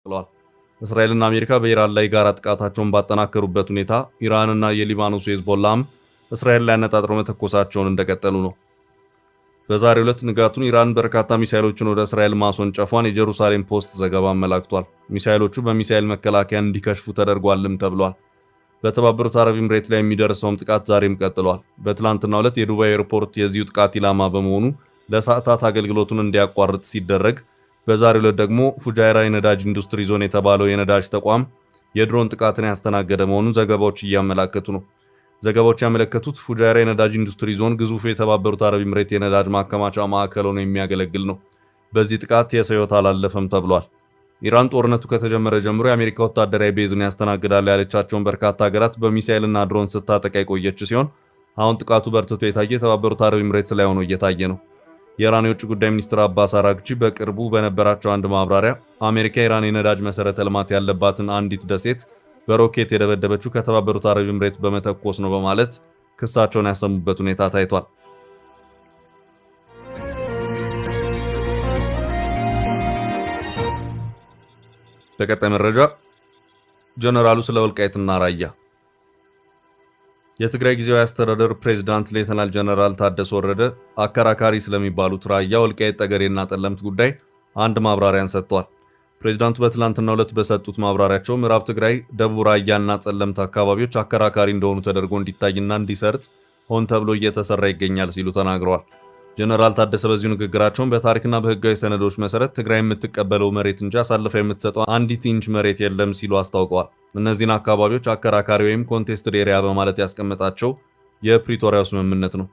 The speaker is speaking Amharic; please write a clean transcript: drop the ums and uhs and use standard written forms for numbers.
ቀጥለዋል። እስራኤልና አሜሪካ በኢራን ላይ ጋራ ጥቃታቸውን ባጠናከሩበት ሁኔታ ኢራንና የሊባኖሱ ሄዝቦላም እስራኤል ላይ አነጣጥረው መተኮሳቸውን እንደቀጠሉ ነው። በዛሬው ዕለት ንጋቱን ኢራን በርካታ ሚሳኤሎችን ወደ እስራኤል ማስወንጨፏን የጀሩሳሌም ፖስት ዘገባ አመላክቷል። ሚሳኤሎቹ በሚሳኤል መከላከያ እንዲከሽፉ ተደርጓልም ተብሏል። በተባበሩት አረብ ኤምሬት ላይ የሚደርሰውም ጥቃት ዛሬም ቀጥሏል። በትላንትናው ዕለት የዱባይ ኤርፖርት የዚሁ ጥቃት ኢላማ በመሆኑ ለሰዓታት አገልግሎቱን እንዲያቋርጥ ሲደረግ፣ በዛሬው ዕለት ደግሞ ፉጃይራ የነዳጅ ኢንዱስትሪ ዞን የተባለው የነዳጅ ተቋም የድሮን ጥቃትን ያስተናገደ መሆኑን ዘገባዎች እያመላከቱ ነው። ዘገባዎች ያመለከቱት ፉጃይራ የነዳጅ ኢንዱስትሪ ዞን ግዙፍ የተባበሩት አረብ ኤምሬት የነዳጅ ማከማቻ ማዕከል ሆኖ የሚያገለግል ነው። በዚህ ጥቃት የሰው ሕይወት አላለፈም ተብሏል። ኢራን ጦርነቱ ከተጀመረ ጀምሮ የአሜሪካ ወታደራዊ base ን ያስተናግዳሉ ያለቻቸውን በርካታ ሀገራት በሚሳኤልና ድሮን ስታጠቃ የቆየች ሲሆን፣ አሁን ጥቃቱ በርትቶ የታየ የተባበሩት አረብ ኤምሬትስ ላይ ሆኖ እየታየ ነው። የኢራን የውጭ ጉዳይ ሚኒስትር አባስ አራግቺ በቅርቡ በነበራቸው አንድ ማብራሪያ አሜሪካ ኢራን የነዳጅ መሰረተ ልማት ያለባትን አንዲት ደሴት በሮኬት የደበደበችው ከተባበሩት አረብ ኤምሬት በመተኮስ ነው በማለት ክሳቸውን ያሰሙበት ሁኔታ ታይቷል። በቀጣይ መረጃ ጀነራሉ ስለ ወልቃይትና ራያ። የትግራይ ጊዜያዊ አስተዳደር ፕሬዝዳንት ሌተናል ጀነራል ታደሰ ወረደ አከራካሪ ስለሚባሉት ራያ፣ ወልቃይት ጠገዴና ጠለምት ጉዳይ አንድ ማብራሪያን ሰጥተዋል። ፕሬዝዳንቱ በትላንትናው ዕለት በሰጡት ማብራሪያቸው ምዕራብ ትግራይ፣ ደቡብ ራያና ጸለምት አካባቢዎች አከራካሪ እንደሆኑ ተደርጎ እንዲታይና እንዲሰርጽ ሆን ተብሎ እየተሰራ ይገኛል ሲሉ ተናግረዋል። ጀነራል ታደሰ በዚሁ ንግግራቸውን በታሪክና በሕጋዊ ሰነዶች መሰረት ትግራይ የምትቀበለው መሬት እንጂ አሳልፋ የምትሰጠው አንዲት ኢንች መሬት የለም ሲሉ አስታውቀዋል። እነዚህን አካባቢዎች አከራካሪ ወይም contested area በማለት ያስቀመጣቸው የፕሪቶሪያው ስምምነት ነው።